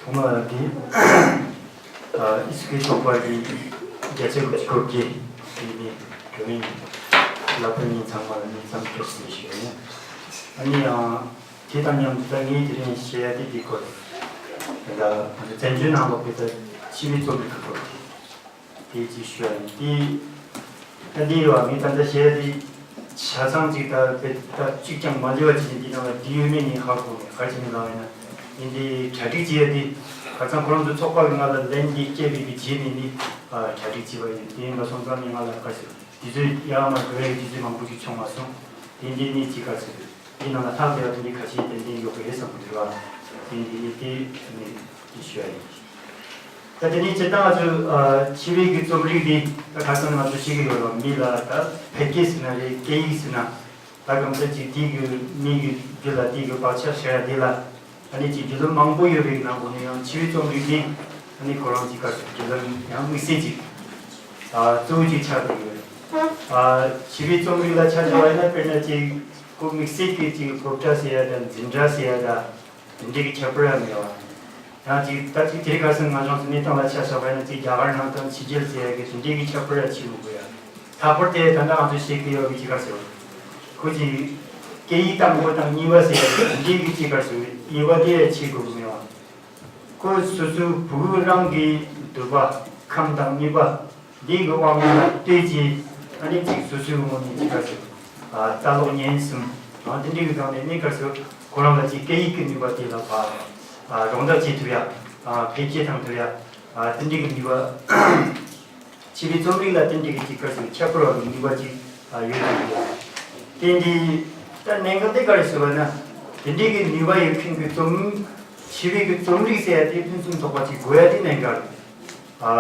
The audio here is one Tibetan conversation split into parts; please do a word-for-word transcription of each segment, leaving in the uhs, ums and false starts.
ཐོག་མ་དེ། ཨ་ཨི་སི་ཀེ་ཚོགས་པ་གི་རྒྱལ་སྤྱི་གི་སྐོར་གྱི་དེ་ནི་བགྲོ་གླེང་ལ་ཕེབས་མཁན་ཚང་མ་ལ་ནི་འཚམས་འདྲི་ཞུ་ཡིན། ཨ་ནི་ཨ་དེ་དང་མཉམ་དུ་ད་ངས་དེ་རིང་བཤད་ཡ་དེ་འདི་སྐོར་རེད། ད་ང་ཚོ་བཙན་བྱོལ་ནང་ལོགས་པའི་ད་ཆོས་པའི་རྩོམ་རིག་གི་སྐོར་དེ་དེ་ཅིག་ཞུ་ཡ་ཡིན། དེ་ད་འདི་ཡོད་ངས་ད་ལྟ་བཤད་ཡ་དེ་ཆ་ཚང་ཅིག་ད་དཔེ་ད་གཅིག་ཀྱང་མ་ལུས་པ་ཅིག་འདི་ནང་ལ་འདི་ཡོད་མེད་ནི་ཧ་གོ་མེད། ག་རེ་བྱས་ནས་ལབ་ཡིན་ན་ཡིན་དེ་གྲ་སྒྲིག་བྱེད་ཡ་དེ་ག་ཚང་ཁོ་རང་ཚོ་ཚོགས་པ་གི་ང་ལ་ལན་འདི་སྐྱེལ་བའི་གི་རྗེས་ནས་ནི་གྲ་སྒྲིག་བྱས་པ་ཡིན། དེ་ཡིན་པ་སོང་ཙང་ནི་ང་ལ་ག་རེ་ཟེར། དུས་ཚོད་ཡར་མར་འགྲོ་ཡའི་དུས་ཚོད་མང་པོ་ཞིག་བྱུང་མ་སོང་། དེ་འདི་ནི་ཅི་ག་ཟེར། འདི་ནང་ལ་ལྷག་བསྡད་པ་དེ་འདི་ཁ་ཤས་ཏན་ཏན་ཡོད་པ་རེད་བསམ་གྱི་འདུག་ལ། དེ་འདི་ནི་དེ་ནི་དེ་ཞུ་ཡ་ཡིན། ད་དེ་ནི་སྤྱིར་བཏང་ང་ཚོས་ཆོས་པའི་གི་རྩོམ་རིག་འདི་ད་ཁ་སང་ང་ཚོས་ཤེས་ཀྱི་ཡོད་ལ། མི་ལ་ད་ཕལ་སྐད་ཟེར་ན་རེད། སྐད་ཡིག་ཟེར་ན། ད་གང་ལྟར་ཅིག་དེའི་གི་མི་གི་རྒྱུད་ལ་དེའི་གི་བག་ཆགས་ཤར་ཡ་དེ་ལ། ཨ་ནི་ཅིག་བརྒྱུད་ལམ་མང་པོ་ཡོད་པའི་ནང་ལོགས་ནས་ཡང་ཆོས་པའི་རྩོམ་རིག་འདི་ཨ་ནི་ཁོ་རང་ཅིག་ག་རེ་ཟེར། བརྒྱུད་ལམ་ཡང་དམིགས་བསལ་ཅིག་ཨ་གཙོ་བོ་ཅིག་ཆགས་བསྡད་ཡོད། ཨ་ཆོས་པའི་རྩོམ་རིག་ལ་ཆ་བཞག་པ་ཡིན་ན་དཔེར་ན་ཅིག་ཁོ་དམིགས་བསལ་གྱི་ཅིག་སློབ་གྲྭ་ཟེར་ཡ་དང་འཛིན་གྲྭ་ཟེར་ཡ་དང་དེ་འདྲའི་གི་ཁྱད་པར་ཡང་མེད་པ། ཡང་ཅིག་ད་ཅིག་དེ་རིང་ཁ་སང་ང་ཚོ་གནས་སྟངས་ལ་ཆ་བཞག་པ་ཡིན་ན་ཅིག་རྒྱ་གར་ནང་དང་ཕྱི་རྒྱལ་ཟེར་ཡ་གི་དེ་འདྲའི་གི་ཁྱད་པར་ཡང་ཆེ་མི་དགོས་ཡ། ལྷག་པར་དེ་ད་ལྟ་ང་ཚོས་བཤད་ཀྱི་ཡོད་པའི་ཅིག་ག་རེ་ཟེར། ཁོ་ཅིག་སྐད་ཡིག་དང་པོ་དང་གཉིས་པ་ཟེར་ཡ་གི་དེ་འདྲའི་གི་ཅིག་ག་རེ་ཟེར། དབྱེ་བ་དེ་ཡང་ཕྱེ་དགོས་ཀྱི་མེད་པ། ཁོ་སོ་སོའི་བུ་རང་གི་འདོད་པ་ཁམས་དང་ནུས་པ་འདི་གི་དབང་ལ་ལྟོས་ཀྱིས་ཨ་ནི་ཅིག་སོ་སོའི་ངོས་ནས་ཅིག་ག་རེ་ཟེར། ལྟ་ཀློག་ཉན་གསུམ་དེ་འདྲའི་གི་སྒང་ནས་ནི་ག་རེ་ཟེར། ཁོ་རང་ལ་ཅིག་སྐད་ཡིག་གི་ནུས་པ་དེ་ལ་ཕར་རོགས་འདེགས་བྱེད་ཐུབ་ཡ། འཕེལ་རྒྱས་བཏང་ཐུབ་ཡ། དེ་འདྲའི་གི་ནུས་པ། ཆོས་པའི་རྩོམ་རིག་ལ་དེ་འདྲའི་གི་ཅིག་ག་རེ་ཟེར། ཁྱད་པར་བ་གི་ནུས་པ་ཅིག་ཡོད་ཀྱི་ཡོད། དེ་འདི་ད་གནད་འགག་དེ་ག་རེ་ཟེར་བ་ན། དེ་འདྲའི་གི་ནུས་པ་ཡོད་མཁན་གྱི་རྩོམ། ཆོས་པའི་གི་རྩོམ་རིག་ཟེར་ཡ་དེ་ཕུན་སུམ་ཚོགས་པ་ཅིག་དགོས་ཡ་དེ་གནད་འགག་རེད། ཨ་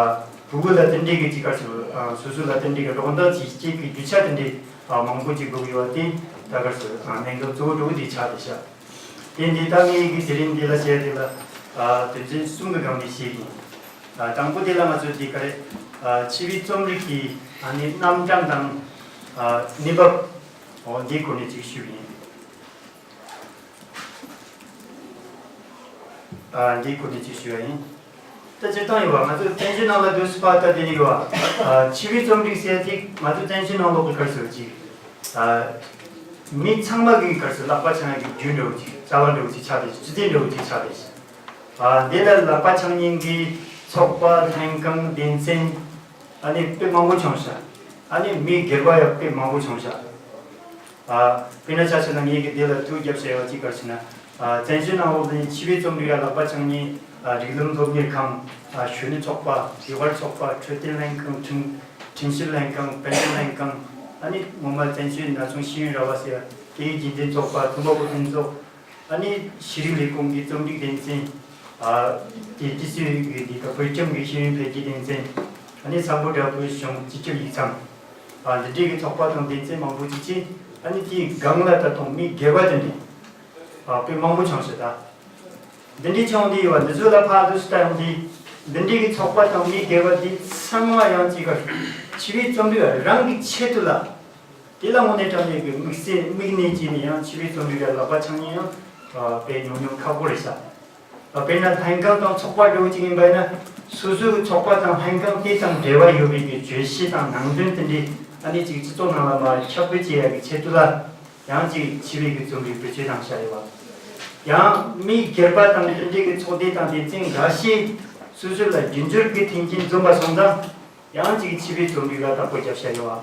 ཕྲུ་གུ་ལ་དེ་འདྲའི་གི་ཅིག་ག་རེ་ཟེར། ཨ་སོ་སོ་ལ་དེ་འདྲའི་གི་རོགས་འདེགས་བྱེད་ཀྱི་རྒྱུ་ཆ་དེ་འདྲའི་ཨ་མང་པོ་ཅིག་དགོས་ཀྱི་ཡོད་པ་དེ་ད་ག་རེ་ཟེར། ཨ་གནད་འགག་གཙོ་བོ་དྲུག་དེ་ཆགས་བསྡད་ཤག་དེ་འདི་ད་ངས་གི་དེ་རིང་འདི་ལ་བཤད་དེ་ལ་ཨ་དོན་ཚན་གསུམ་གི་སྒང་ནས་བཤད་ཀྱི་ཡིན། ཨ་དང་པོ་དེ་ལ་ང་ཚོས་འདི་ག་རེ། ཨ་ཆོས་པའི་རྩོམ་རིག་གི་ཨ་ནི་རྣམ་གྲངས་དང་ཨ་གནས་བབ། འོ་འདིའི་སྐོར་ནས་ཅིག་ཞུ་གི་ཡིན། ཨ་འདིའི་སྐོར་ནས་ཅིག་ཞུ་ཡ་ཡིན། ད་སྤྱིར་བཏང་ཡོད་པ་ང་ཚོ་བཙན་བྱོལ་ནང་ལ་སྡོད་སྲིད་པ་ད་དེ་ནི་ཡོད་པ། ཨ་ཆོས་པའི་རྩོམ་རིག་ཟེར་ཡ་དེ་ང་ཚོ་བཙན་བྱོལ་ནང་ལོགས་ཀྱི་ག་རེ་ཟེར་ཅིག་ཨ་མི་ཚང་མ་གི་ག་རེ་ཟེར་ལག་པ་འཆང་ཡ་གི་རྒྱུ་འདྲ་བོ་ཅིག་རྩ་བ་འདྲ་བོ་ཅིག་ཆགས་བསྡད། སྤྱི་ཚན་འདྲ་བོ་ཅིག་ཆགས་བསྡད། ཨ་འདི་ལ་ལག་པ་འཆང་མཁན་གྱི་ཚོགས་པ་ལྷན་ཁང་སྡེ་ཚན་ཨ་ནི་དཔེ་མང་པོ་བྱུང་ཤག་ཨ་ནི་མི་སྒེར་པ་ཡང་དཔེ་མང་པོ་བྱུང་ཤག་ཨ་དཔེར་ན་ཆ་བཞག་ན་ངས་ཀྱི་འདི་ལ་ཐུགས་རྒྱབ་བྱས་པ་ཅིག་ག་རེ་ཟེར་ན། ཨ་བཙན་བྱོལ་ནང་ལོགས་ནས་ཆོས་པའི་རྩོམ་རིག་ལ་ལག་པ་འཆང་མཁན་ཨ་རིགས་ལམ་སློབ་གཉེར་ཁང་། ཨ་གཞོན་ནུ་ཚོགས་པ། ཡུལ་དཔལ་ཚོགས་པ། འཕྲོད་བསྟེན་ལྷན་ཁང་། ཁྲིམས་ཁྲིམས་ཞིབ་ལྷན་ཁང་། དཔལ་འབྱོར་ལྷན་ཁང་། ཨ་ནི་ངོ་མ་བཙན་བྱོལ་ན་ཆུང་ཤེས་ཡོན་ར་བ་ཟེར་བ། སྐད་ཡིག་རྒྱུན་འཛིན་ཚོགས་པ། ཙུང་པ་པོ་ལྷན་ཚོགས། ཨ་ནི་ཤེས་རིག་ལས་ཁུངས་ཀྱི་རྩོམ་སྒྲིག་སྡེ་ཚན། ཨ་དེ་དུས་ཚོད་ཀྱི་འདི་ག་བོད་ལྗོངས་ཀྱི་ཤེས་ཡོན་འཕེལ་རྒྱས་སྡེ་ཚན། ཨ་ནི་སམ་བྷོ་ཊ་བོད་གཞུང་སྤྱི་ཁྱབ་ཡིག་ཚང་། ཨ་འདི་འདྲའི་གི་ཚོགས་པ་དང་སྡེ་ཚན་མང་པོ་ཅིག་ཅིག་ཨ་ནི་དེའི་སྒང་ལ་ད་དུང་མི་སྒེར་པ་དེ་འདྲ་ཨ་དཔེ་མང་པོ་བྱུང་ཤག་ད་འདི་འདྲའི་བྱུང་དེ་ཡོད་པ་འདི་ཚོ་ལ་ཕར་དུ་ལྟ་ཡོང་དུས། འདི་འདྲའི་གི་ཚོགས་པ་དང་མི་སྒེར་པ་འདི་ཚང་མ་ཡང་ཅིག་ག་ཆོས་པའི་རྩོམ་རིག་རང་གི་ཆེད་དུ་ལ། དེ་ལ་དངོས་གནས་དྲང་གནས་ཀྱི་དམིགས་བསལ་དམིགས་གནད་ཅིག་ནས་ཡང་ཆོས་པའི་རྩོམ་རིག་ལ་ལག་པ་འཆང་མཁན་ཡང་དཔེ་ཉུང་ཉུང་ཁག་པོ་རེད་ཤག་དཔེར་ན་ལྷན་ཁང་དང་ཚོགས་པ་འདྲ་བོ་ཅིག་ཡིན་པ་ཡིན་ན། སོ་སོའི་ཚོགས་པ་དང་ལྷན་ཁང་དེ་དང་འབྲེལ་བ་ཡོད་པའི་གི་བརྗོད་གཞི་དང་ནང་དོན་དེ་འདྲའི་ཨ་ནི་ཅིག་སྤྱི་ཚོགས་ནང་ལ་མར་ཁྱབ་སྤེལ་བྱེད་ཡ་གི་ཆེད་དུ་ལ། ཡང་ཅིག་ཆོས་པའི་གི་རྩོམ་རིག་བེད་སྤྱོད་བཏང་བཞག་ཡོད་པ། ཡང་མི་སྒེར་པ་དང་དེ་འདྲའི་གི་ཚོགས་སྡེ་དང་སྡེ་ཚན་འགའ་ཤས་སོ་སོ་ལ་རྒྱུ་འབྱོར་གྱི་མཐུན་རྐྱེན་འཛོམས་པ་སོང་ཙང་། ཡང་ཅིག་ཆོས་པའི་རྩོམ་རིག་ལ་བདག་པོ་རྒྱབ་བཞག་ཡོད་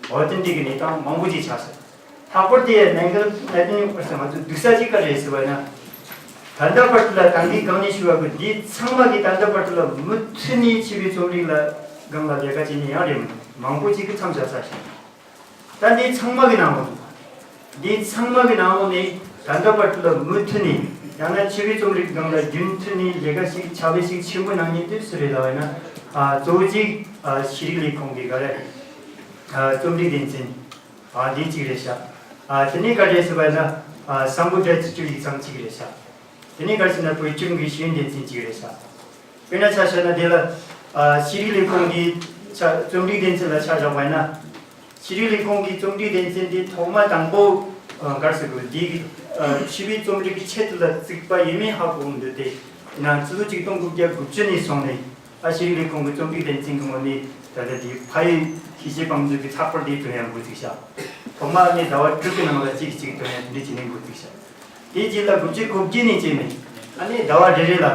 པ། འོ་དེ་འདྲའི་གི་གནས་སྟངས་མང་པོ་ཅིག་ཆགས་སོང་། ལྷག་པར་དུ་གནད་འགག་གནད་དོན་ཡོད་པར་ཟེར་ང་ཚོ་སྡུག་ས་ཅིག་ག་རེ་རེད་ཟེར་བ་ཡིན་ན། ད་ལྟ་བར་དུ་ལ་ད་གིན་གང་ནས་ཞུ་བ་གི་འདི་ཚང་མ་གི་ད་ལྟ་བར་དུ་ལ་མུ་མཐུད་ནས་ཆོས་པའི་རྩོམ་རིག་ལ་སྒང་ལ་ལས་ཀ་བྱས་ནས་ཡང་རེད་མང་པོ་ཅིག་གི་མཚམས་བཞག་ཚར་ཤག་ད་འདི་ཚང་མ་གི་ནང་ལོགས་ནས། འདི་ཚང་མ་གི་ནང་ལོགས་ནས་ད་ལྟ་བར་དུ་ལ་མུ་མཐུད་ནས་ཡང་ན་ཆོས་པའི་རྩོམ་རིག་སྒང་ལ་རྒྱུན་མཐུད་ནས་ལས་ཀ་ཞིག་བྱ་བའི་ཞིག་ཆེན་པོ་གནང་མཁན་དེ་སུ་རེད་ལབ་ན། ཨ་གཙོ་བོ་གཅིག་ཨ་ཤེས་རིག་ལས་ཁུངས་ཀྱི་ག་རེ། ཨ་རྩོམ་སྒྲིག་སྡེ་ཚན། ཨ་འདི་གཅིག་རེད་ཤག་ཨ་དེ་ནས་ག་རེ་ཟེར་བ་ན། ཨ་སམ་བྷོ་ཊ་སྤྱི་ཁྱབ་ཡིག་ཚང་གཅིག་རེད་ཤག་དེ་ནས་ག་རེ་ཟེར་ན་བོད་ལྗོངས་ཀྱི་ཤེས་ཡོན་སྡེ་ཚན་གཅིག་རེད་ཤག་དཔེར་ན་ཆ་བཞག་ན་དེ་ལ་ཨ་ཤེས་རིག་ལས་ཁུངས་ཀྱི་ཆ་རྩོམ་སྒྲིག་སྡེ་ཚན་ལ་ཆ་བཞག་པ་ཡིན་ན། ཤེས་རིག་ལས་ཁུངས་ཀྱི་རྩོམ་སྒྲིག་སྡེ་ཚན་དེ་ཐོག་མ་དང་པོ་ཨ་ག་རེ་ཟེར་དགོས། འདི་ཨ་ཆོས་པའི་རྩོམ་རིག་གི་ཆེད་དུ་ལ་བརྩིགས་པ་ཡིན་མིན་ཧ་གོ་མི་འདུག་སྟེ། ཡིན་ནའང་ཕྱི་ལོ་ཆིག་སྟོང་དགུ་བརྒྱ་དགུ་བཅུ་ནས་བཟུང་ནས་ཨ་ཤེས་རིག་ལས་ཁུངས་ཀྱི་རྩོམ་སྒྲིག་སྡེ་ཚན་གྱི་ངོས་ནས་ད་ལྟ་དེ་ཕ་ཡུལ་ཤེས་བྱའི་བང་མཛོད་ཀྱི་ཚགས་པར་དེ་བཏོན་ཡག་འགོ་བཙུགས་ཤག་ཐོག་མར་ནས་ཟླ་བ་དྲུག་གི་ནང་ལ་གཅིག་གིས་གཅིག་བཏོན་ཡག་དེ་འདྲ་བྱས་ནས་འགོ་བཙུགས་ཤག་དེ་རྗེས་ལ་དགུ་བཅུ་གོ་བརྒྱད་ནས་བྱས་ནས་ཨ་ནི་ཟླ་བ་རེ་རེ་ལ་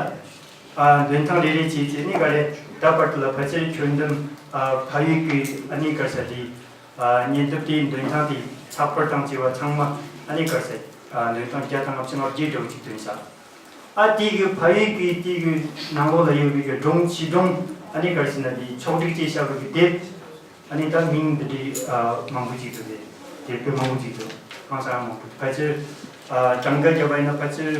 ཨ་འདོན་ཐེངས་རེ་རེ་བྱས་བྱས་ནས་ག་རེ་ད་བར་དུ་ལ་ཕལ་ཆེར་ཁྱོན་བསྡོམས་ཨ་ཕ་ཡུལ་གྱི་ཨ་ནི་ག་རེ་ཟེར་དེ་ཨ་སྙན་དེབ་དེའི་འདོན་ཐེངས་དེ་ཚགས་པར་དང་བཅས་པ་ཚང་མ་ཨ་ནི་ག་རེ་ཟེར་ཨ་འདོན་ཐེངས་བརྒྱ་དང་ལྔ་བཅུ་ང་བརྒྱད་འདྲ་བོ་ཅིག་བཏོན་ཤག་ཨ་དེ་གི་ཕ་ཡུལ་གྱི་དེ་གི་ནང་ལོགས་ལ་ཡོད་པའི་གི་སྒྲུང་ཆོས་སྒྲུང་ཨ་ནི་ག་རེ་ཟེར་ན་དེ་ཕྱོགས་བསྒྲིགས་བྱས་བཞག་པའི་གི་དེབ། ཨ་ནི་ད་མིང་འདི་འདྲའི་ཨ་མང་པོ་ཅིག་འདུག་སྟེ། དེབ་དཔེ་མང་པོ་ཅིག་འདུག་ཧང་སང་མང་པོ་ཕལ་ཆེར་ཨ་གྲངས་ཀ་བརྒྱབ་པ་ཡིན་ན་ཕལ་ཆེར་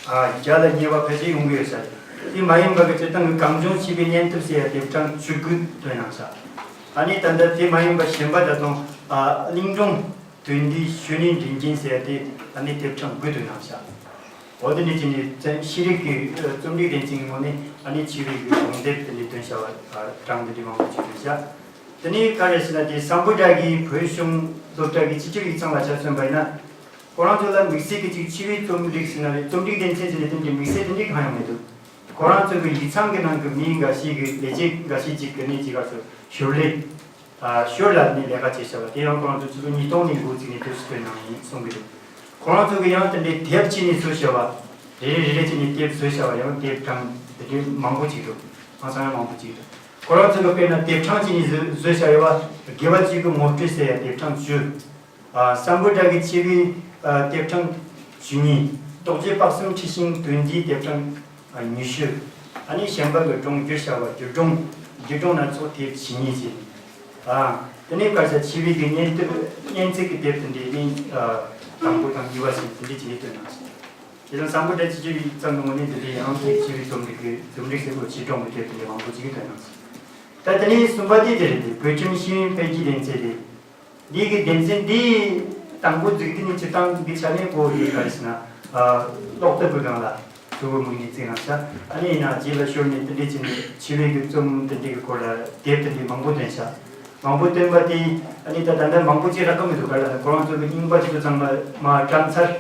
ཨ་བརྒྱ་ལ་ཉེ་བ་ཕལ་ཆེར་ཡོང་གི་ཡོད་ས་རེད། དེ་མ་ཡིན་པ་གི་སྤྱིར་བཏང་གི་གངས་ལྗོངས་ཆོས་པའི་སྙན་དེབ་ཟེར་ཡ་དེབ་གྲངས་བཅུ་དགུ་བཏོན་གནང་ཤག་ཨ་ནི་ད་ལྟ་དེ་མ་ཡིན་པ་གཞན་པ་ད་དུང་ཨ་གླིང་སྒྲུང་དོན་འདིའི་གཞོན་ནུའི་མགྲིན་རྒྱན་ཟེར་ཡ་དེ་ཨ་ནི་དེབ་གྲངས་དགུ་བཏོན་གནང་ཤག་འོ་དེ་འདྲ་བྱས་ནས་བཙན་ཤེས་རིག་གི་ཨ་རྩོམ་སྒྲིག་སྡེ་ཚན་གྱི་ངོས་ནས་ཨ་ནི་ཆོས་པའི་གི་སྒྲུང་དེབ་དེ་འདྲ་བཏོན་བཞག་པ་ཨ་གྲངས་དེ་འདྲ་མང་པོ་ཅིག་བཏོན་བཞག་དེ་ནས་ག་རེ་ཟེར་ན་དེ་སམ་བྷོ་ཊ་གིས་བོད་གཞུང་སློབ་གྲྭ་གི་སྤྱི་ཁྱབ་ཡིག་ཚང་ལ་ཆ་མཚོན་པ་ཡིན་ན། ཁོ་རང་ཚོ་ལ་དམིགས་བསལ་གྱི་ཅིག་ཆོས་པའི་རྩོམ་སྒྲིག་ཟེར་ན་རེད། རྩོམ་སྒྲིག་སྡེ་ཚན་ཟེར་ནས་དེ་འདྲའི་དམིགས་བསལ་དེ་འདྲའི་གང་ཡང་མི་འདུག་ཁོ་རང་ཚོ་གི་ཡིག་ཚང་གི་ནང་གི་མི་འགའ་ཞིག་གི་ལས་བྱེད་འགའ་ཞིག་ཅིག་གི་ནས་ཅིག་ག་ཚོད་ཞོར་ལས། ཨ་ཞོར་ལ་ནས་ལས་ཀ་བྱས་བཞག་པ་དེ་ཡང་ཁོ་རང་ཚོ་ཕྱི་ལོ་ཉིས་སྟོང་ནས་འགོ་བཙུགས་ནས་དུས་སུ་ཐོན་གནང་ཡིན་གསུང་གི་འདུག་ཁོ་རང་ཚོ་གི་ཡང་དེ་འདྲའི་དེབ་ཅིག་ནས་བཟོས་བཞག་པ། རེ་རེ་རེ་རེ་བྱས་ནས་དེབ་བཟོས་བཞག་པ་ཡང་དེབ་གྲངས་དེ་འདྲའི་མང་པོ་ཅིག་འདུག་ཧང་སང་ཡང་མང་པོ་ཅིག་འདུག་ཁོ་རང་ཚོ་གི་དཔེར་ན་དེབ་གྲངས་ཅིག་ནས་བཟོས་བཟོས་བཞག་ཡོད་པ། དགེ་བ་བཅུ་གི་ངོ་སྤྲོད་ཟེར་ཡ་དེབ་གྲངས་བཅུ། ཨ་སམ་བྷོ་ཊ་གི་ཆོས་པའི་ཨ་དེབ་གྲངས་བཅུ་གཉིས། རྡོ་རྗེ་དཔག་བསམ་འཁྲི་ཤིང་དོན་འདིའི་དེབ་གྲངས་ཨ་ཉི་ཤུ། ཨ་ནི་གཞན་པ་གི་སྒྲུང་བསྒྱུར་བྱ་བ་བསྒྱུར་སྒྲུང་བསྒྱུར་སྒྲུང་སྣ་ཚོགས་དེབ་ཇི་སྙེད་ཅིག་ཨ་དེ་ནས་ག་རེ་ཟེར་ཆོས་པའི་གི་སྙན་དེབ་སྙན་ཚིག་གི་དེབ་དེ་འདྲའི་ནི་ཨ་དང་པོ་དང་གཉིས་པ་ཟེར་དེ་འདྲའི་ཅིག་ནས་བཏོན་གནང་སོང་། དེ་ལ་སམ་བྷོ་ཊ་སྤྱི་ཁྱབ་ཡིག་ཚང་གི་ངོས་ནས་དེ་འདྲའི་ཡང་ཅིག་ཆོས་པའི་རྩོམ་རིག་གི་རྩོམ་རིག་ཟེར་དགོས་ཆོས་སྒྲུང་གི་དེབ་དེ་འདྲའི་མང་པོ་ཅིག་གི་བཏོན་གནང་སོང་། ད་དེ་ནས་གསུམ་པ་དེ་དེ་རེད། དེ་བོད་ཁྱིམ་ཤེས་ཡོན་འཕེལ་རྒྱས་སྡེ་ཚན་རེད། འདི་གི་སྡེ་ཚན་འདི་དང་པོ་འཛུགས་དུས་ནས་སྤྱིར་བཏང་གི་ཆ་ནས་གོ་ཡི་ག་རེ་ཟེར་ན། ཨ་ཀློག་དེབ་ཀྱི་སྒང་ལ་གཙོ་བོ་དམིགས་ནས་བརྩིས་གནང་ཤག་ཨ་ནི་ཡིན་ན་རྗེས་ལ་ཤོར་ནས་དེ་འདྲའི་བྱས་ནས་ཆོས་པའི་གི་རྩོམ་དེ་འདྲའི་གི་སྐོར་ལ་དེབ་དེ་འདྲའི་མང་པོ་བཏོན་ཤག་མང་པོ་བཏོན་པ་དེ་ཨ་ནི་ད་ད་ལྟ་མང་པོ་ཅིག་རག་གི་མི་འདུག་ག་ལ་ཁོ་རང་ཚོ་གི་རྙིང་པ་དེ་ཚོ་ཚང་མ་མར་བཀྲམ་ཚར།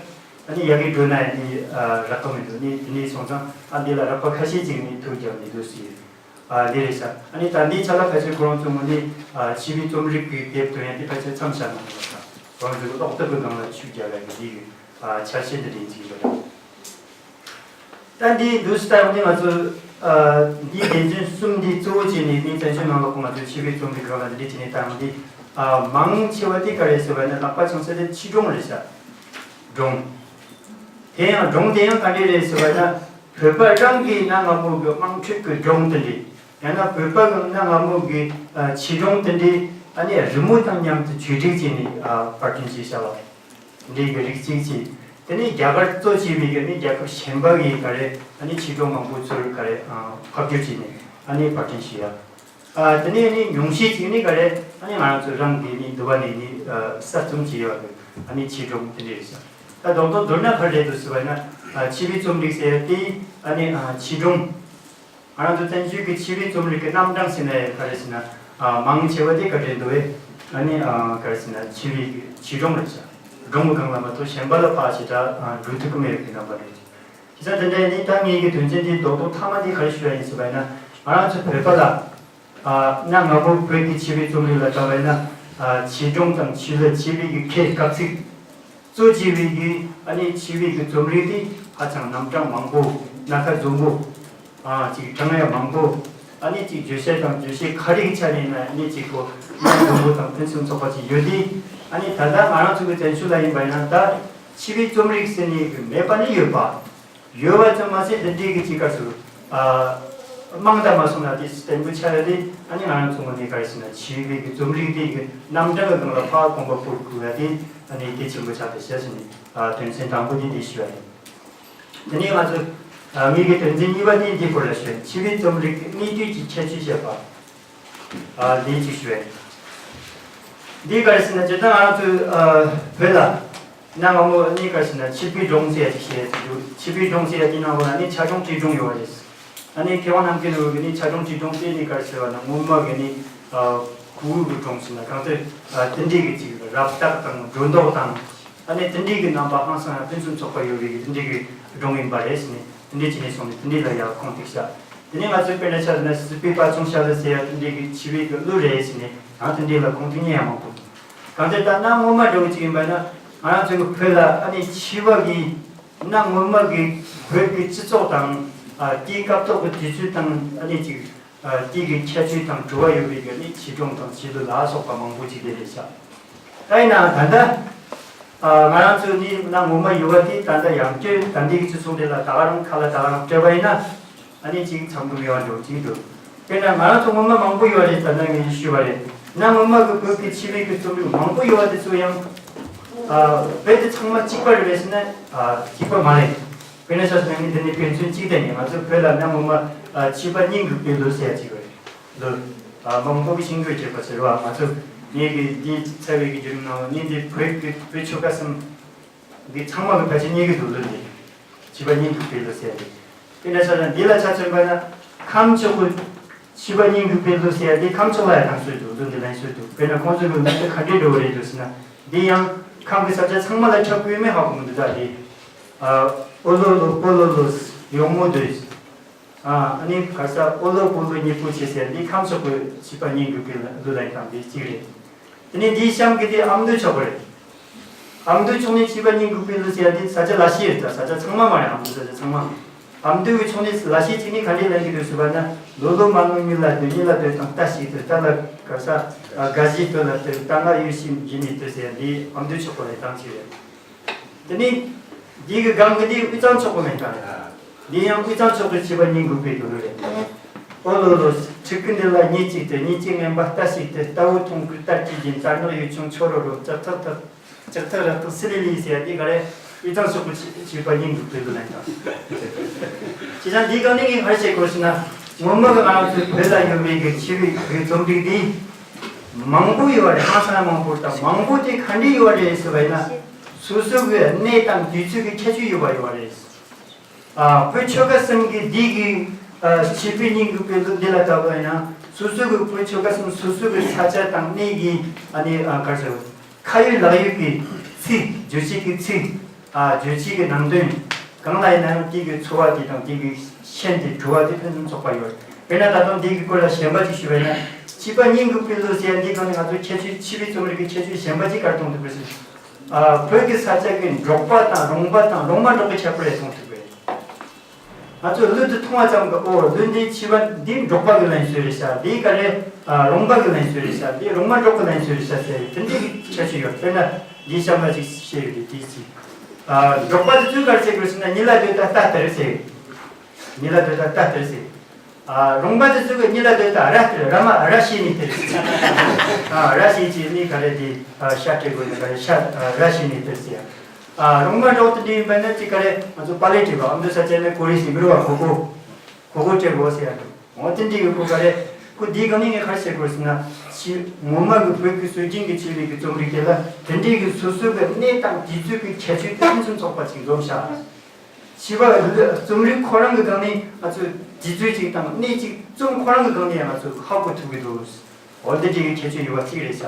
ཨ་ནི་ཡ་གི་འགྲོ་ན་ཡ་ནི་ཨ་རག་གི་མི་འདུག་ནི་དེ་ནས་སོང་ཙང་ཨ་འདི་ལ་རག་པ་ཁ་ཤས་ཅིག་ནི་ཐུགས་རྒྱབ་ནས་འདུག་སྲིད། ཨ་འདི་རེད་ཤག་ཨ་ནི་ད་འདིའི་ཆ་ལ་ཕལ་ཆེར་ཁོ་རང་ཚོའི་ངོས་ནས་ཨ་ཆོས་པའི་རྩོམ་རིག་གི་དེབ་ཐོན་ཡ་དེ་ཕལ་ཆེར་མཚམས་བཞག་གནང་ཡོད་ཤག་ཁོ་རང་ཚོའི་ཀློག་དེབ་ཀྱི་སྒང་ལ་ཤུགས་རྒྱག་ཡ་གི་འདི་གི་ཨ་འཆར་གཞི་འདི་འདྲ་ཡིན་ཟིག་ཡོད་རེད། ད་འདི་འདུག་སེ་ད་ཡོང་དུས་ང་ཚོ་ཨ་འདིའི་སྡེ་ཚན་གསུམ་འདི་གཙོ་བོ་བྱས་ནས་མི་བཙན་བྱོལ་ནང་ལོགས་ང་ཚོའི་ཆོས་པའི་རྩོམ་རིག་སྒང་ལ་འདི་འདྲ་བྱས་ནས་ད་ཡོང་དུས་ཨ་མང་ཆེ་བ་དེ་ག་རེ་ཟེར་བ་ཡིན་ན་ལྷག་པར་ཆང་ས་དེ་ཆོས་སྒྲུང་རེད་ཤག་སྒྲུང་། དེ་ཡང་སྒྲུང་དེ་ཡང་ག་འདྲ་རེད་ཟེར་བ་ཡིན་ན། བོད་པ་རང་གི་གནའ་སྔ་མོ་གི་དམངས་ཁྲོད་ཀྱི་སྒྲུང་དེ་འདྲ། ཡང་ན་བོད་པ་གི་གནའ་སྔ་མོ་གི་ཨ་ཆོས་སྒྲུང་དེ་འདྲ་ཨ་ནི་རི་མོ་དང་མཉམ་དུ་བཅོས་སྒྲིག་བྱས་ནས་ཨ་པར་སྐྲུན་བྱས་བཞག་པ། དེ་འདྲའི་གི་རིགས་གཅིག་བྱས། དེ་ནས་རྒྱ་གར་གཙོ་བྱས་པའི་གི་ནི་རྒྱལ་ཁབ་གཞན་པ་གི་ག་རེ་ཨ་ནི་ཆོས་སྒྲུང་མང་པོ་ཚུར་ག་རེ་ཨ་ཕབ་བསྒྱུར་བྱས་ནས་ཨ་ནི་པར་སྐྲུན་བྱས་ཡ། ཨ་དེ་ནས་ནི་ཉུང་ཤས་ཅིག་ནི་ག་རེ་ཨ་ནི་ང་རང་ཚོ་རང་གི་ནི་འདུལ་བ་ནས་ནི་ཨ་གསར་རྩོམ་བྱས་ཡོད་པའི་ཨ་ནི་ཆོས་སྒྲུང་དེ་འདྲ་རེད་ཤག་ད་རྡོག་རྡོག་མདོར་ན་ག་རེ་རེད་འདུག་ཟེར་བ་ཡིན་ན་ཨ་ཆོས་པའི་རྩོམ་རིག་ཟེར་ཡ་དེ་ཨ་ནི་ཨ་ཆོས་སྒྲུང་། ང་རང་ཚོ་བཙན་བྱོལ་གྱི་ཆོས་པའི་རྩོམ་རིག་གི་རྣམ་གྲངས་ཟེར་ན་ཡང་ག་རེ་ཟེར་ན་ཨ་མང་ཆེ་བ་དེ་ག་རེ་འདུག་བས་ཨ་ནི་ཨ་ག་རེ་ཟེར་ན་ཆོས་པའི་ཆོས་སྒྲུང་རེད་ཤག་སྒྲུང་གི་སྒང་ལ་མ་གཏོགས་གཞན་པ་ལ་ཕར་ཞེ་དྲག་ཨ་འགྲོ་ཐུབ་ཀྱི་མེད་པའི་རྣམ་པ་རེད། བྱས་ཙང་དེ་འདྲ་ཡིན་དུས་ད་ངེད་ཀྱི་དོན་ཚན་འདིའི་རྡོག་རྡོག་མཐའ་མ་འདི་ག་རེ་ཞུ་ཡ་ཡིན་ཟེར་བ་ཡིན་ན། ང་རང་ཚོ་བོད་པ་ལ་ཨ་གནའ་སྔ་མོ་བོད་ཀྱི་ཆོས་པའི་རྩོམ་རིག་ལ་བལྟས་པ་ཡིན་ན་ཨ་ཆོས་སྒྲུང་དང་ཆོས་གླུ་ཆོས་པའི་གི་ཁེ་སྐབས་ཚིག་གཙོ་བྱས་པའི་གི་ཨ་ནི་ཆོས་པའི་གི་རྩོམ་རིག་དེ་ཧ་ཅང་རྣམ་གྲངས་མང་པོ་སྣ་ཁ་འཛོམས་པོ། ཨ་ཅིག་གྲངས་ཡང་མང་པོ། ཨ་ནི་ཅིག་བརྗོད་བྱ་དང་བརྗོད་བྱེད་ཁ་རིག་ཆ་ནས་ན་ཨ་ནི་ཅིག་གོ་སྣ་འཛོམས་པོ་དང་ཕུན་སུམ་ཚོགས་པ་ཅིག་ཡོད་དེ། ཨ་ནི་ད་ལྟ་ང་རང་ཚོ་གི་བཙན་བྱོལ་ལ་ཡིན་པ་ཡིན་ན་ད་ཆོས་པའི་རྩོམ་རིག་ཟེར་ནས་གི་མེད་པ་ནི་ཡོད་པ། ཡོད་པ་ཙམ་མ་ཟད་འདི་འདྲའི་གི་ཅིག་ག་ཟེར། ཨ་མང་དུ་མ་སོང་ན་དེ་བརྟན་པོ་ཆགས་ཡ་དེ་ཨ་ནི་ང་རང་ཚོ་ངོས་ནས་ག་རེ་ཟེར་ན་ཆོས་པའི་གི་རྩོམ་རིག་དེ་གི་རྣམ་གྲངས་གི་སྒང་ལ་ཕར་གོམ་པ་སྤོ་དགོས་ཡ་དེ་ཨ་ནི་གལ་ཆེན་པོ་ཆགས་ཏེ་བྱས་ཟེར་ནས་ཨ་དོན་ཚན་དང་པོ་དེ་འདི་ཞུ་ཡ་ཡིན། དེ་ནས་ང་ཚོ་ཨ་ངེད་ཀྱི་དོན་ཚན་གཉིས་པ་དེ་འདི་སྐོར་ལ་ཞུ་ཡ་ཡིན། ཆོས་པའི་རྩོམ་རིག་གི་གནས་དུས་ཀྱི་ཁྱད་ཆོས་བཤད་པ། ཨ་འདི་གཅིག་ཞུ་ཡ་ཡིན། འདི་ག་རེ་ཟེར་ན་སྤྱིར་བཏང་ང་རང་ཚོའི་ཨ་བོད་ལ་གནའ་སྔ་མོ་ནས་ག་རེ་ཟེར་ན་ཆོས་པའི་སྒྲུང་ཟེར་ཡ་ཅིག་བཤད་ཡ་ཅིག་འདུག་ཆོས་པའི་སྒྲུང་ཟེར་ཡ་དེའི་ནང་ལོགས་ལ་ནི་ཆ་སྒྲུང་བྲིས་སྒྲུང་ཡོད་པ་རེད། ཨ་ནི་མཁས་དབང་རྣམ་རྒྱལ་ལོ་གིས་ནི་ཆ་སྒྲུང་བྲིས་སྒྲུང་དེ་ནི་ག་རེ་ཟེར་བ་ན་སྔོན་མ་གི་ནི་ཨ་ཁུ་བོའི་གི་སྒྲུང་ཟེར་ན་གང་ལྟར་ཨ་དེ་འདྲའི་གི་ཅིག་རབ་བཏགས་དང་སྒྲོ་འདོགས་དང་། ཨ་ནི་དེ་འདྲའི་གི་རྣམ་པ་ཧང་སང་ཡང་ཕུན་སུམ་ཚོགས་པ་ཡོད་པའི་གི་དེ་འདྲའི་གི་སྒྲུང་ཡིན་པ་རེད་ཟེར་ནས། དེ་འདྲའི་བྱས་ནས་སོང་ནས་དེ་འདྲའི་ལ་ཡར་ཁུངས་གཏུགས་ཤག་དེ་ནས་ང་ཚོའི་དཔེར་ན་ཆ་བཞག་ན་སྲིད་པའི་དཔའ་མཆོང་ཞལ་ལུ་ཟེར་ཡ་དེ་འདྲའི་གི་འཆི་བའི་གི་གླུ་རེད་ཟེར་ནས་ཡང་དེ་འདྲའི་ལ་ཁུངས་གཏུགས་མཁན་ཡང་མང་པོ་འདུག་གང་ལྟར་ད་གནའ་སྔོན་མ་འདྲ་བོ་ཅིག་ཡིན་པ་ན། ང་རང་ཚོའི་གི་བོད་ལ་ཨ་ནི་འཆི་བ་གི་གནའ་སྔོན་མ་གི་བོད་ཀྱི་སྤྱི་ཚོགས་དང་། ཨ། དེའི་སྐབས་ཐོག་གི་དུས་ཚོད་དང་ཨ་ནི་ཅིག་ཨ། དེ་གི་ཁྱད་ཆོས་དང་འབྲེལ་བ་ཡོད་པའི་གི་ནི་འཆི་སྒྲུང་དང་འཆི་གླུ་ལ་སོགས་པ་མང་པོ་ཅིག་དེ་རེད་ཤག་ད་ཡིན་ནའང་ད་ལྟ། ཨ། ང་རང་ཚོ་ནི་གནའ་སྔོན་མ་ཡོད་པ་དེ་ད་ལྟ་ཡང་བསྐྱར་ད་ལྟའི་གི་སྤྱི་ཚོགས་འདི་ལ་ད་ག་རང་ཁ་ལ་ད་ག་རང་སྤྲད་པ་ཡིན་ན། ཨ་ནི་ཅིག་མཚམས་འདྲུམ་ཡོད་འགྲོ་ཅིག་འདུག་དཔེར་ན་ང་རང་ཚོ་སྔོན་མ་མང་པོ་ཡོད་རེད། ད་ལྟ་ངས་ཞུས་པ་རེད། གནའ་སྔོན་མ་གི་བོད་ཀྱི་འཆི་བའི་གི་རྩོམ་རིག་མང་པོ་ཡོད་པ་དེ་ཚོ་ཡང་། ཨ། རྦད་དེ་ཚང་མ་གཅིག་པ་རེད་པས་ཟེར་ན། ཨ། གཅིག་པ་མ་རེད། དཔེར་ན་ཆ་བཞག་ན་ངས་འདི་ནས་དཔེ་མཚོན་གཅིག་བསྟན་ནས། ང་ཚོ་བོད་ལ་གནའ་སྔོན་མ། ཨ། འཆི་བ་སྙིང་གི་དཔེ་ལུགས་ཟེར་ཡ་གཅིག་ཡོད་རེད། ལུགས། ཨ། མང་པོ་གི་ཤིང་བརྗོད་བྱེད་པ་ཟེར་བ། ང་ཚོ་ངེད་ཀྱི་འདི་ཚར་བའི་གི་བརྒྱུད་རིམ་ནང་ལ་ངས་འདི་བོད་ཀྱི་བོད་ཆོལ་ཁ་གསུམ་གི་ཚང་མ་གི་ཕལ་ཆེར་རྙེད་ཀྱི་འདུག་ལུགས་འདི། འཆི་བ་སྙིང་གི་དཔེ་ལུགས་ཟེར་ཡ་འདི། དཔེར་ན་ཆ་བཞག་ན་འདི་ལ་ཆ་མཚོན་པ་ན། ཁམས་ཕྱོགས་ཀྱི་འཆི་བ་སྙིང་གི་དཔེ་ལུགས་ཟེར་ཡ་འདི་ཁམས་ཕྱོགས་ལ་ཡང་དང་སྲོལ་འདུག་ལུགས་འདི་ལན་སྲོལ་འདུག་དཔེར་ན་ཁོང་ཚོ་གི་ལུགས་འདི་ག་འདྲའི་འགྲོ་གི་རེད་འདུག་ཟེར་ན། འདི་ཡང་ཁམས་ཀྱི་ས་ཆ་ཚང་མ་ལ་ཁྱབ་ཀྱི་ཡོད་མེད་ཧ་གོ་མི་འདུག་ད་འདི། ཨ། ཨོ་ལོ་ལོ་པོ་ལོ་ལོ་ཡོང་མོ་དུས། ཨ། ཨ་ནི་ག་ས་ཨོ་ལོ་པོ་ལོ་གཉིས་པོ་ཆེ་ཟེར་འདི་ཁམས་ཕྱོགས་ཀྱི་འཆི་བ་སྙིང་གི་དཔེ་ལུགས་ལ་ཡང་དང་འདི་གཅིག་རེད། དེ་ནས་འདིའི་གཤམ་གྱི་དེ་ཨ་མདོ་ཕྱོགས་རེད། ཨ་མདོ་ཕྱོགས་ནས་འཆི་བ་སྙིང་གི་དཔེ་ལུགས་ཟེར་ཡ་དེ་ས་ཆ་ལ་ཤས་རེད། ད་ས་ཆ་ཚང་མ་མ་རེད། ཨ་མདོ་ས་ཆ་ཚང་མ། ཨ་མདོ་གི་ཕྱོགས་ནས་ལ་ཤས་གཅིག་ནས་ག་འདྲས་ལེན་གྱི་འདུག་ཟེར་བ་ན། ལོ་ལོ་མ་ལོ་གཉིད་ལ་སྡོད། གཉིད་ལ་སྡོད་དང་རྟ་ཞིག་སྟེར། རྟ་ལ་ག་ས་དགའ་བཞིའི་དོད་ལ་སྟེར། རྟ་ང་གཡོ་ཞིང་འཇིགས་ནས་སྡོད་ཟེར་ཡ་འདི་ཨ་མདོ་ཕྱོགས་པ་ལ་ཡང་དང་གཅིག་རེད། དེ་ནས་འདི་གི་སྒང་གི་འདི་དབུས་གཙང་ཕྱོགས་པ་ལ་ཡང་དང་རེད། འདི་ཡང་དབུས་གཙང་ཕྱོགས་ཀྱི་འཆི་བ་སྙིང་གི་དཔེ་ལུགས་རེད། ཨོ་ལོ་ལོ། ཕྲུ་གུ་འདི་ལ་གཉིད་ཅིག་སྟེར། གཉིད་ཅིག་ངན་པ་རྟ་ཞིག་སྟེར། རྟ་བོ་མཐོང་ཁུལ་རྟ་སྐད་འབྱིན། རྟ་ནག་གཡུ་ཆུང་ཁྱོ་རོ་རོ། ལྕགས་ཐག་ཐག་ལྕགས་ཐག་རག་ཐག་སི་ལི་ལི་ཟེར་ཡ་འདི་ག་རེ། དབུས་གཙང་ཕྱོགས་ཀྱི་འཆི་བ་སྙིང་གི་དཔེ་ལུགས་ལ་ཡང་དང་། བྱས་ཙང་འདི་སྒང་ནས་ངས་ག་རེ་བཤད་དགོས་ཟེར་ན། སྔོན་མ་གི་ང་རང་ཚོའི་བོད་ལ་ཡོད་པའི་གི་འཆི་བའི་གི་རྩོམ་རིག་འདི་མང་པོ་ཡོད་པ་རེད། ཧང་སང་མང་པོ་དང་མང་པོ་དེ་ག་འདྲས་ཡོད་པ་རེད་ཟེར་བ་ཡིན་ན། སོ་སོ་གི་གནས་དང་དུས་ཚོད་ཀྱི་ཁྱད་ཆོས་ཡོད་པ་ཡོད་པ་རེད། ཨ། བོད་ཆོལ་ཁ་གསུམ་གྱི་འདི་གི། ཨ། འཆི་བའི་སྙིང་གི་དཔེ་ལུགས་འདི་ལ་ལྟ་བ་ཡིན་ན། སོ་སོ་གི་བོད་ཆོལ་ཁ་གསུམ་སོ་སོ་གི་ས་ཆ་དང་གནས་ཀྱི། ཨ་ནི། ཨ། ག་རེ་ཟེར། ཁ་ཡོད་ལག་ཡོད་ཀྱི་ཚིག་བརྗོད་བྱེད་ཀྱི་ཚིག་ཨ། བརྗོད་བྱེད་ཀྱི་ནང་དོན་གང་ལ་ཡིན་ན་ཡང་དེ་གི་འཚོ་བ་དེ་དང་དེ་གི་ཤན་དེ་བྲོ་བ་དེ་ཕུན་སུམ་ཚོགས་པ་ཡོད། དཔེར་ན་ད་དུང་འདི་གི་སྐོར་ལ་གཞན་པ་ཅིག་ཞུས་པ་ཡིན་ན། འཆི་བ་སྙིང་གི་དཔེ་ལུགས་ཟེར་ཡ་འདི་སྒང་ནས་ང་ཚོ་ཁྱད་ཆོས་འཆི་བའི་རྩོམ་རིག་གི་ཁྱད་ཆོས་གཞན་པ་ཅིག་ག་རེ་མཐོང་ཐུབ་པ་ཟེར། ཨ། བོད་ཀྱི་ས་ཆ་གི་འབྲོག་པ་དང་རོང་པ་དང་རོང་མ་འབྲོག་གི་ཁྱད་པར་ཡང་མཐོང་ཐུབ་པས། ང་ཚོས་གླུ་འདི་མཐོང་བ་ཙམ་གྱིས། ཨོ། གླུ་འདིའི་འཆི་བ་འདི་འབྲོག་པ་གི་ལན་སྲོལ་རེད་ཤག་འདི་ག་རེ། ཨ། རོང་པ་གི་ལན་སྲོལ་རེད་ཤག་འདི་རོང་མ་འབྲོག་གི་ལན་སྲོལ་རེད་ཤག་ཟེར་དེ་འདྲའི་གི་ཁྱད་ཆོས་ཡོད། དཔེར་ན་འདིའི་གཤམ་ལ་ཅིག་བཤད་ཡོད་རེད། དེའི་ཚིག་ཨ། འབྲོག་པ་དེ་ཚོས་ག་རེ་ཟེར་དགོས་ཟེར་ན། གཉིད་ལ་སྡོད་ད་རྟ་སྟེར་ཟེར། གཉིད་ལ་སྡོད་ད་རྟ་སྟེར་ཟེར། ཨ། རོང་པ་དེ་ཚོས་གཉིད་ལ་སྡོད་ད་ར་སྟེར། ར་མ་ར་བྱས་ནས་སྟེར་ཟེར། ཨ། ར་བྱས་ཀྱི་ནི་ག་རེ་དེ། ཨ། ཤ་སྟེར་དགོས་ན་ག་རེ་ཤ། ཨ། ར་བྱས་ནས་སྟེར་ཟེར། ཨ། རོང་མ་འབྲོག་དེ་འདྲ་ཡིན་པ་ན་ཅིག་ག་རེ། ང་ཚོ་པ་ལེ་སྤྲད་པ། ཨ་མདོ་ས་ཆ་ནས་གོ་རེ་ཟེར་མི་རུང་བ་གོ་གོ། གོ་གོ་སྤྲད་དགོས་ཟེར་ཡ་འདུག་འོ་དེ་འདྲའི་གི་གོ་ག་རེ། ཁོ་འདིའི་སྒང་ནས་ངས་ག་རེ་བཤད་དགོས་ཟེར་ན། ཕྱི་ངོ་མ་གི་བོད་ཀྱི་སྲོལ་རྒྱུན་གྱི་འཆི་བའི་གི་རྩོམ་རིག་དེ་ལ་དེ་འདྲའི་གི་སོ་སོ་གི་གནས་དང་དུས་ཚོད་ཀྱི་ཁྱད་ཆོས་ཕུན་སུམ་ཚོགས་པ་ཅིག་འཛོམས་ཤག་འཆི་བ་རྩོམ་རིག་ཁོ་རང་གི་སྒང་ནས་ང་ཚོས་དུས་ཚོད་ཅིག་དང་གནས་ཅིག་རྩོམ་ཁོ་རང་གི་སྒང་ནས་ཡང་ང་ཚོས་ཧ་གོ་ཐུབ་ཀྱི་འདུག་འོ་འདི་འདྲའི་གི་ཁྱད་ཆོས་ཡོད་པ་གཅིག་རེད་ཤག་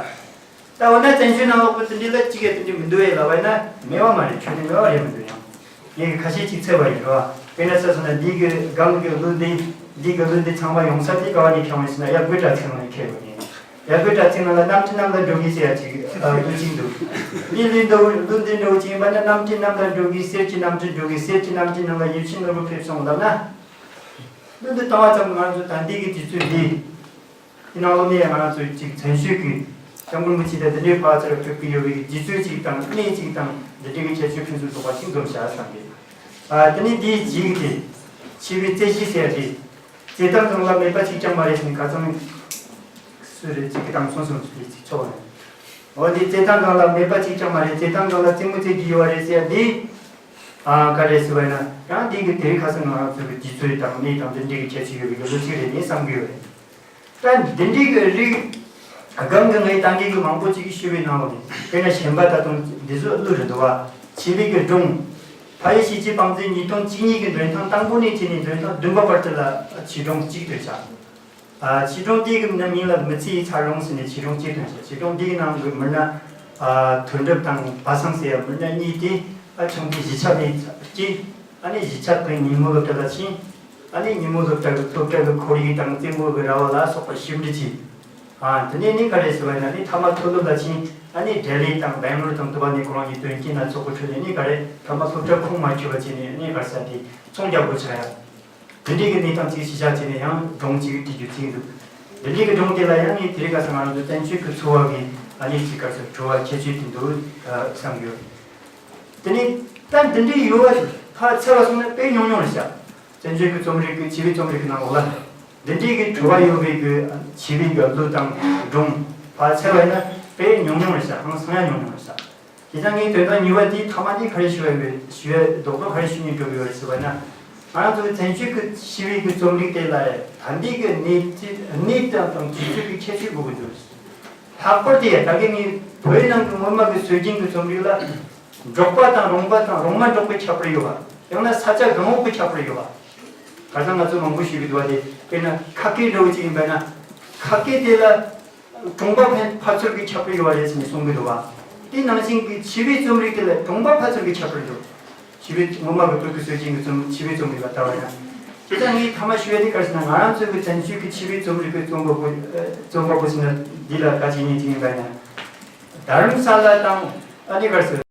ད་འོ་ན་བཙན་བྱོལ་ནང་ལོགས་པ་དེ་འདྲའི་ལ་གཅིག་ཡང་དེ་འདྲའི་མི་འདུག་ཨེ་ལབ་པ་ཡིན་ན་མེད་པ་མ་རེད། ཁྱོན་ནས་མེད་པ་རེད་མི་འདུག་ཡང་ངས་ཁ་ཤས་ཅིག་འཚོལ་བ་ཡིན་རོ། དཔེར་ན་ཆ་བཞག་ན་འདི་གི་སྒང་གི་གླུ་འདི། འདི་གི་གླུ་འདི་ཚང་མ་ཡོང་ས་དེ་ག་བ་ནས་ཁྱོང་ཡིན་ཟེར་ན། ཡབ་དགོད་གྲྭ་ཚང་ནས་ཁྱེར་བ་ཡིན། ཡབ་དགོད་གྲྭ་ཚང་ནང་ལ་གནམ་གྲུ་གནམ་ལ་འགྲོ་གི་ཟེར་ཡ་ཅིག་ཨ། གླུ་ཅིག་འདུག་འདི་གླུ་འདི་འདྲ་བོ་ཅིག་ཡིན་པ་ན། གནམ་གྲུ་གནམ་ལ་འགྲོ་གི། གསེར་གྱི་གནམ་གྲུ་འགྲོ་གི། གསེར་གྱི་གནམ་གྲུ་ནང་ལ་ཡིད་ཆེས་ནོར་བུ་ཕེབས་སོང་ལབ་ན། གླུ་འདི་བཏང་བ་ཙམ་ང་ཚོ་ད་འདི་གི་དུས་ཚོད་འདི། དེ་ནང་ལོགས་ནས་ང་རང་ཚོའི་ཅིག་བཙན་བྱོལ་གྱི་སྐྱབས་མགོན་རིན་པོ་ཆེ་དང་དེ་འདྲའི་ཕར་ཚུར་ཕེབས་ཀྱི་ཡོད་པའི་རྗེས་སུ་ཅིག་དང་གནས་ཅིག་དང་འདི་འདྲའི་གི་ཁྱད་ཆོས་ཕུན་སུམ་ཚོགས་པ་ཞིག་འཛོམས་བཞག་བསམ་གི། ཨ། དེ་ནས་འདིའི་རྗེས་ཀྱི་འཆི་བའི་རྩེད་གཞི་ཟེར་ཡ་དེ། རྩེད་ཐང་སྒང་ལ་མེད་པ་གཅིག་ཀྱང་མ་རེད་ཟེར་ནས་ཁ་སང་སུ་རེད་ཅིག་གིས་བཏང་སོང་ཟེར་ནས་ཅིག་ཚོགས་རེད། འོ་འདི་རྩེད་ཐང་སྒང་ལ་མེད་པ་གཅིག་ཀྱང་མ་རེད། རྩེད་ཐང་སྒང་ལ་རྩེད་མོ་རྩེ་གི་ཡོད་པ་རེད་ཟེར་ཡ་འདི། ཨ། ག་རེ་ཟེར་བ་ཡིན་ན་ཡང་འདི་གི་དེ་རིང་ཁ་སང་ང་རང་ཚོ་གི་དུས་ཚོད་དང་གནས་དང་འདི་འདྲའི་གི་ཁྱད་ཆོས་ཡོད་པའི་གི་ལོ་ཚིགས་རེད་ནས་བསམ་གི་ཡོད་རེད། ད་འདི་འདྲའི་གི་རིགས་སྒང་གི་ངས་ད་འདི་གི་མང་པོ་ཅིག་གི་ཞུ་བའི་ནང་ལོགས་ནས། དཔེར་ན་གཞན་པ་ད་དུང་འདི་ཚོ་གླུ་རེད་འདུག་བ། འཆི་བའི་གི་སྒྲུང་། ཕ་ཡུལ་གཞིས་བྱེས་བང་མཛོད་ཉིས་སྟོང་བཅུ་གཉིས་ཀྱི་འདོན་ཐང་དང་པོ་ནས་བྱས་ནས་འདོན་ཐང་བདུན་པ་བར་དུ་ལ་འཆི་སྒྲུང་གཅིག་ཐོན་ཤག་ཨ། འཆི་སྒྲུང་དེ་གི་མིང་ལ་མི་ཚེའི་འཚར་ལོངས་ཟེར་ནས་འཆི་སྒྲུང་གཅིག་ཐོན་ཤག་འཆི་སྒྲུང་དེའི་ནང་གི་མི་སྣ། ཨ་དོན་གྲུབ་དང་བ་སངས་ཟེར་ཡ་མི་སྣ་གཉིས་དེ་ཨ་ཆུང་དུས་གཞིས་ཆགས་ནས་སྐྱེས། ཨ་ནི་གཞིས་ཆགས་དེ་ཉིན་མོ་སློབ་གྲྭ་ལ་ཕྱིན། ཨ་ནི་ཉིན་མོ་སློབ་གྲྭ་གི་སློབ་གྲྭ་གི་ཁོར་ཡུག་དང་རྩེད་མོ་གི་ར་བ་ལ་སོགས་པ་ཞིབ་འབྲི་བྱས། ཨ་དེ་ནས་ནི་ག་རེ་ཟེར་བ་ཡིན་ན་ནི་མཐའ་མ་མཐོ་སློབ་ལ་ཕྱིན། ཨ་ནི་ལྡི་ལི་དང་སྦེང་ལོར་དང་དུ་བ་ནས་ཁོ་རང་གི་དོན་རྐྱེན་སྣ་ཚོགས་ཀྱི་ཁྲོད་ནས་ནི་ག་རེ་མཐའ་མ་སློབ་གྲྭ་ཁོངས་མ་ཆོད་པ་བྱས་ནས་ནི་ག་རེ་ཟེར་དེ་ཚོང་རྒྱག་དགོས་ཆགས་ཡ། དེ་འདྲའི་གི་གནས་སྟངས་ཅིག་གཞིས་ཆགས་ཅིག་ནས་ཡང་སྒྲུང་ཅིག་བྲིས་རྒྱུ་བརྩིས་འདུག་དེ་འདྲའི་གི་སྒྲུང་དེ་ལ་ཡང་ངས་དེ་རིང་ཁ་སང་ང་རང་ཚོ་བཙན་བྱོལ་གི་འཚོ་བ་གི་ཨ་ནི་ཅིག་ག་རེ་ཟེར་བྲོ་བ་ཁྱད་ཆོས་དེ་འདུག་བསམ་ཡོད། དེ་ནས་ད་འདི་འདྲའི་ཡོད་པ་ཕར་ཚུར་ལ་སོང་ན་དཔེ་ཉུང་ཉུང་རེད་ཤག་བཙན་བྱོལ་གི་རྩོམ་རིག་གི་ཆེད་ལས་རྩོམ་རིག་གི་ནང་ལོགས་ལ་འདི་འདྲའི་གི་བྲོ་བ་ཡོད་པའི་གི་ཆེད་ལས་གི་གླུ་དང་སྒྲུང་ཕར་ཚུར་ལ་ཡིན་ན་དཔེ་ཉུང་ཉུང་རེད་ཤག་ཧང་སང་ཡ་ཉུང་ཉུང་རེད་ཤག་བྱས་ཙང་ངས་དོན་དག་གཉིས་པ་དེའི་ཐ་མ་དེ་ག་རེ་ཞུ་བ་ཡོད་ཞུ་བའི་རྡོག་རྡོག་ག་རེ་ཞུ་སྙིང་འདོད་ཀྱི་ཡོད་རེད་ཟེར་བ་ན། ང་རང་ཚོའི་བཙན་བྱོལ་གྱི་ཞི་བའི་གི་རྩོམ་རིག་དེ་ལ་ད་ལྟའི་གི་གནས་ཚུལ་གནས་སྟངས་དང་དུས་ཚོད་ཀྱི་ཁྱད་ཆོས་དགོས་ཀྱི་འདུག་ལྷག་པར་དུ་ད་གིན་ངས་བོད་ནང་གི་སྔོན་མ་གི་སྲོལ་རྒྱུན་གྱི་རྩོམ་རིག་ལ་འབྲོག་པ་དང་རོང་པ་དང་རོང་མ་འབྲོག་པའི་ཁྱད་པར་ཡོད་པ། ཡང་ན་ས་ཆ་གང་འོག་གི་ཁྱད་པར་ཡོད་པ། ཁ་སང་ང་ཚོ་མང་པོ་ཞིག་གིས་འདུག་པ་དེ་དཔེར་ན་ཁ་སྐད་འདྲ་བོ་ཅིག་ཡིན་པ་ན། ཁ་སྐད་དེ་ལ་གྲོང་པ་ཕན་ཕར་ཚུར་གྱི་ཁྱད་པར་ཡོད་པ་རེད་ཟེར་ནས་གསུང་གི་འདུག་པ། དེ་ནང་བཞིན་གྱི་ཞི་བའི་རྩོམ་རིག་དེ་ལ་གྲོང་པ་ཕར་ཚུར་གྱི་ཁྱད་པར་ཡོད། ཞི་བའི་ངོ་མ་གི་བོད་ཀྱི་སྲོལ་རྒྱུན་གྱི་རྩོམ་ཞི་བའི་རྩོམ་རིག་ལ་ལྟ་བ་ཡིན་ན། དེ་ཙང་ངས་ཐ་མ་ཞུ་ཡ་དེ་ག་རེ་ཟེར་ན། ང་རང་ཚོའི་གི་བཙན་བྱོལ་གྱི་ཞི་བའི་རྩོམ་རིག་གི་རྩོམ་པ་པོ་ཨ་རྩོམ་པ་པོ་ཟེར་ན་འདི་ལ་བཀའ་སྤྱི་ཉིན་གཅིག་ཡིན་པ་ཡིན་ན། དྷ་རམ་ས་ལ་དང་ཨ་ནི་ག་རེ་ཟེར།